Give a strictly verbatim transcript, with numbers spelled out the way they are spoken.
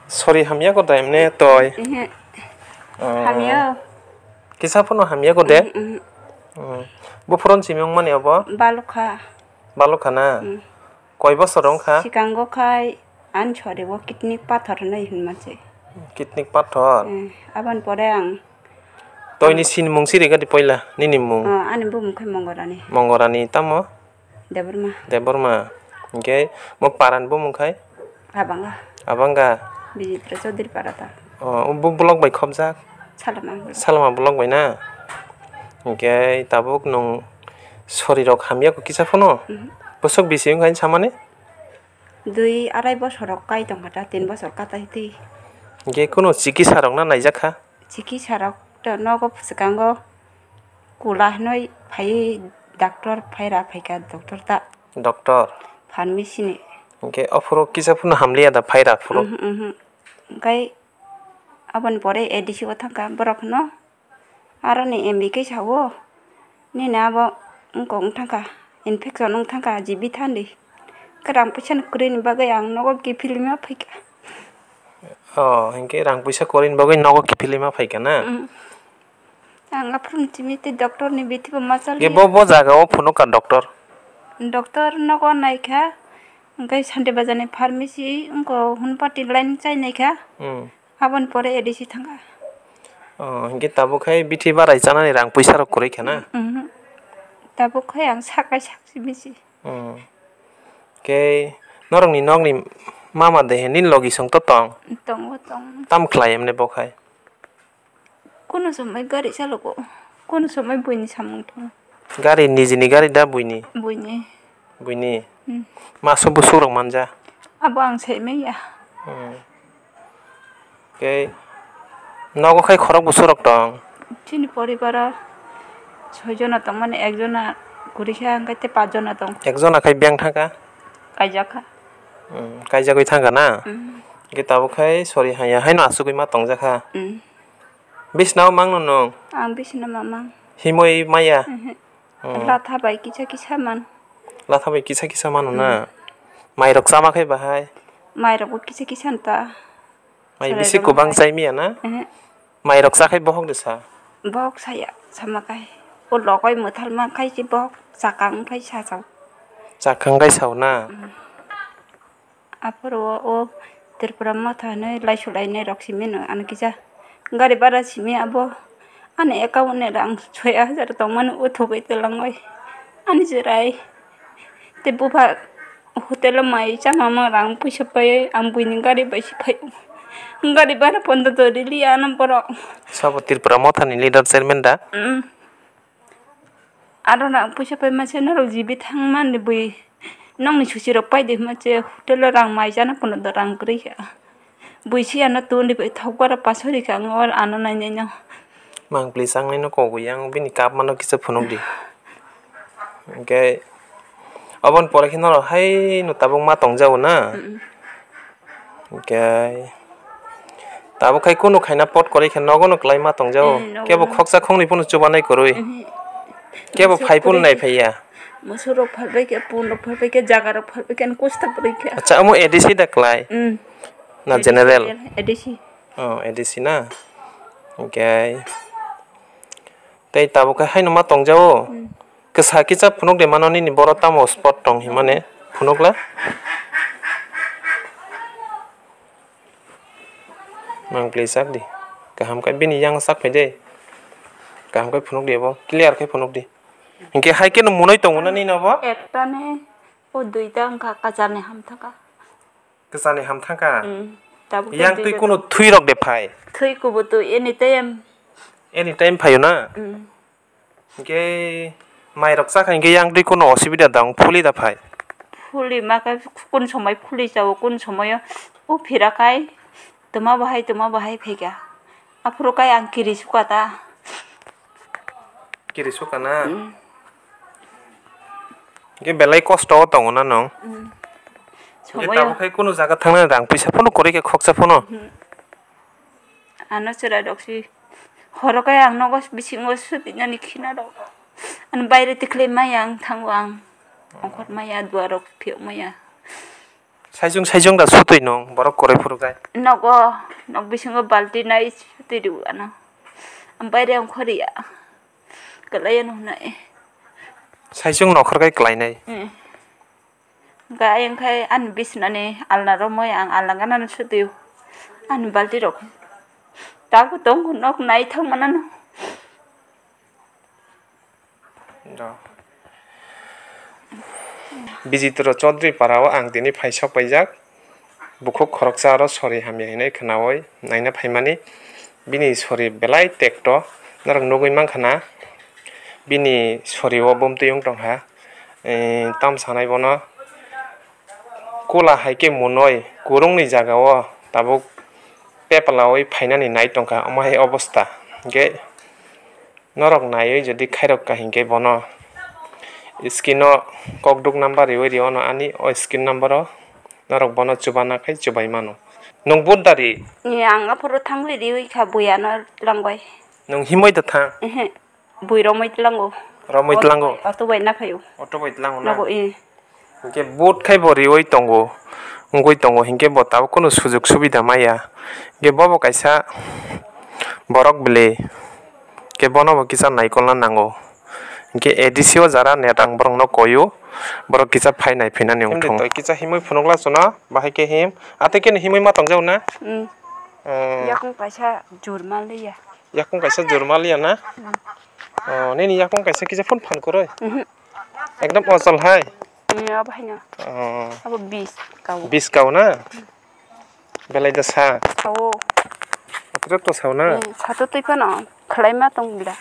Sori hamya ko da emne toi. Ehe. Oh. Hamya. Kisa phano hamya ko de. Mhm, mhm. Hmm. Bo phuron simi wngmani obo? Balukha. Balukha na? Hmm. Koi bosor wngkha? Sikango khai ani sori o kidney pathor hinwi hinma se. Kidney pathor? Hmm. Aboni pore ang. Toini sinimung siri gadi poila nini mung? Oh, ani bumung khai Mongorani. Mongorani tamo? Debbarma. Debbarma. Hinkhe mo parani bumung khai? Abanga. Abanga. Bijitra Chaudhary para ta. Oh, bo block bai khobjak? Salama. Salama block bai na? Hinkhe tabuk nwng sori rok hamya ko kisa phano? Mhm. Bosok bisi wngkha samani? Dui arai bosor rok kai tongkha ta, tin bosor katai twi. Hinkhe kunu chikisa rok na naijak kha? Chikisa rok to nogo swkango kula hinwi phaiwi doctor phaira phaikha, doctor ta. Doctor? Pharmacy ni. Hinkhe ophuru kisa phano hamliya da phaira phuru? Mhm, mhm. Hinkhe aboni pore A D C o thangkha borok no. Aroni M B khe sao, nini abo wngkok wng thangkha, infection wng thangkha, G B thandi. Khe rang puisa ni kwrwini bagwi ang nogo kiphilwi ma phaikha. Oh, hinkhe rang puisa kwrwini bagwi nogo kiphilwi ma phaikha na? Mm. Ang aphuru simi tei doctor ni bithi bo ma chali. Hinkhe bo, bo jaga o phunukha doctor? Doctor nogo naikha, hinkhe Sante Bazar ni pharmacy wngkok Hunpati line chai naikha. Mm. Aboni pore A D C thangkha. Oh, hinkhe tabuk khai bithi barai chanani rang puisa rok kwrwi kha na? Mhm. Tabuk khai ang sak bai sak si bisi. Hmm. Khe norokni nokni mama de nini logi song to tong? Tongo, tongo. Tam khlai emne bo khai? Kunu somoi gari chalogo, kunu somoi buini samung tongo. Gari nijini gari da buini? Buini. Buini? Hmm. Maso busuk rok manja? Abo ang sai manya. Hmm. Khe nogo khai khorok busuk rok tong? Chini poribaro soi jona tongmani, ekjona kwrwi kha, hwnkhe tei pach jona tong. Ekjona khai beng thangkha? Kaijak kha. Hmm, kaijagwi thangkha na? Hmm. Hwnkhe tabuk khai sori haya haino asugwi ma tongjak kha? Hmm. Bisna o mangno nwng? Ang bisna ma mang. Himwi maya? Mhm. Hmm. Latha bai kisa kisa man. Latha bai kisa kisa mano na? Hmm. Mairok chama khai bahai? Mairok bo kisa kisa nta. Mai bisi kwbang chai miya na? Mhm. Mairok cha khai bohok de sa? Bohok saya, sama khai. O lokoi mwthal ma khai si bohok chakang khai sa chao. Chakang khai sao na? Mhm. Aphuru o, o Tripura Motha hinwi laisulainai rok simi no ano kisa gari bara simi abo ani account ni rang soi hajar tongmani uthugwi twlangwi ani chwrai tei bupha hotel o mai chamama rang puisa pai ang buini gari bai se phai gari bara pondo to rili ano borok. Sabo Tripura Motha ni leader chairman da? Mm. Aro rang puisa pai masa norok jibi thang mani bui nokni susi rok pai de hima se hotel o rang mai chana pono do rang kwrwi kha. Bui si ano tun di bai thok bara pasari kha ang or ano nai nai no. Mang pli sang nai no kogwi yang bini kap mano kisa phunuk di. Hwnkhe aboni pore khe norok hai no tabuk ma tong jago na. Mm. Hwnkhe tabuk khai kunu khaina pot kwrwi khe nogo no kwlai ma tong jago. Eh, nogo no. Kebo khoksa khoknwi phano chubanai kwrwi. Mhm. Kebo phai phano nai phai ya. Musurok phalbai khe, punrok phalbai khe, jagarok phalbai khe, ani kosta kwrwi khe. Acha, omo A D C da kwlai? Mm. Na general? A D C. Oh, A D C na. Hwnkhe tei tabuk khe haino ma tong jago. Mm. Kwsa kisa phunuk de mano nini boro tamo spot tong himani phunukla. Mang pli sak di. Kaham khe bini yang sak phai de. Kaham khe phunuk di abo. Clear khe phunuk di. Hinkhe hai khe no munoi tongo na nini abo? Ekta ni, o duita wngkha, kachar ni ham thangkha. Kwchani ham thangkha? Mm. Tabuk yang twi duita kuno thwi rok de phai? Thwi kubu twi anytime. Anytime phaio na? Mm. Hinkhe mai rok chakha hinkhe yang twi kuno osubida dang phuli da phai? Phuli ma khe kun somoi phuli chao, kun somoi o phira khai tuma bahai, tuma bahai phaikha. Aphuru kai ang kiri suka ta. Kiri suka na? Mm. Hwnkhe belai kosto o tongo na nwng? Mm. Hwnkhe somoyo tabuk khai kunu jaga thangnani rang puisa phano kwrwi khe khoksa phano? Mm. Ano chwrai rok si horo kai ang nogo bisingo sudinani khina rok. Ano baire tikhlai maya ang thango ang. Ongkhor maya, duar rok phiyok maya. Saichung saichung da sutwi nung borok kwrwi phuru khe. Nogo, nok bisingo balti nai sutwi rw ano. Ang baire ongkhor ya. Kwlai ano hwnwi. Saichung nokhor khe kwlainai. Mm. Hwnkhe ayang khai ani bisnani alna romwi ang alna ganano sutwi o. Ani balti rok. Tabuk tong nok naithok manano. Bijitro Chaudhary parao ang tini phai sok paijak. Bukhuk khoroksa aro sori hamya hinwi khwnaui naina phaimani. Bini sori belai tekto, norok nugui mankha na. Bini sori o bumtwi wng tongkha. Eee, tam sanai bono kula hai khe munoi kwrwngni jagao tabuk peplaui phainani nai tongkha, omo hai obostha. Hwnkhe norok naiwi jodi khairok kha hinkhe bono screen o kokduk number riwi rio, ono ani o screen number o norok bono chubana khai chubai mano. Nwng vote da ri? Ni ang aphuru thangwi riwi kha, buya no langbai. Nwng himwi da thang? Ehe, bui romwi tlango. Romwi tlango? Auto bai na phaio. Auto bai tlango na? Nogo, eh. Hwnkhe vote khai bo riwi tongo, wngwi tongo, hinkhe bo tabuk kunu sujug subida maya. Hwnkhe bobo kaisa borok bwlwi, hwnkhe bono bo kisa naikolna nango. Hwnkhe A D C o jara net ang borokno koio, borok kisa phai nai phinani wngthung. Kisa himwi phunukla chwngno, bahai khe him, atwi khe himwi ma tongjao na? Mm. Oh. Yakung kaisa jur manliya. Yakung kaisa jur manliya na? Mm. Oh, nini yakung kaisa kisa phone phan kwrwi? Mhm. Ekdom ojol hai. Mm, abo haino. Oh. Abo bis kao. Bis kao na? Belai da sa. Sao. Atrok to sao na? Mm, sato twi phano khlai ma tong bwla.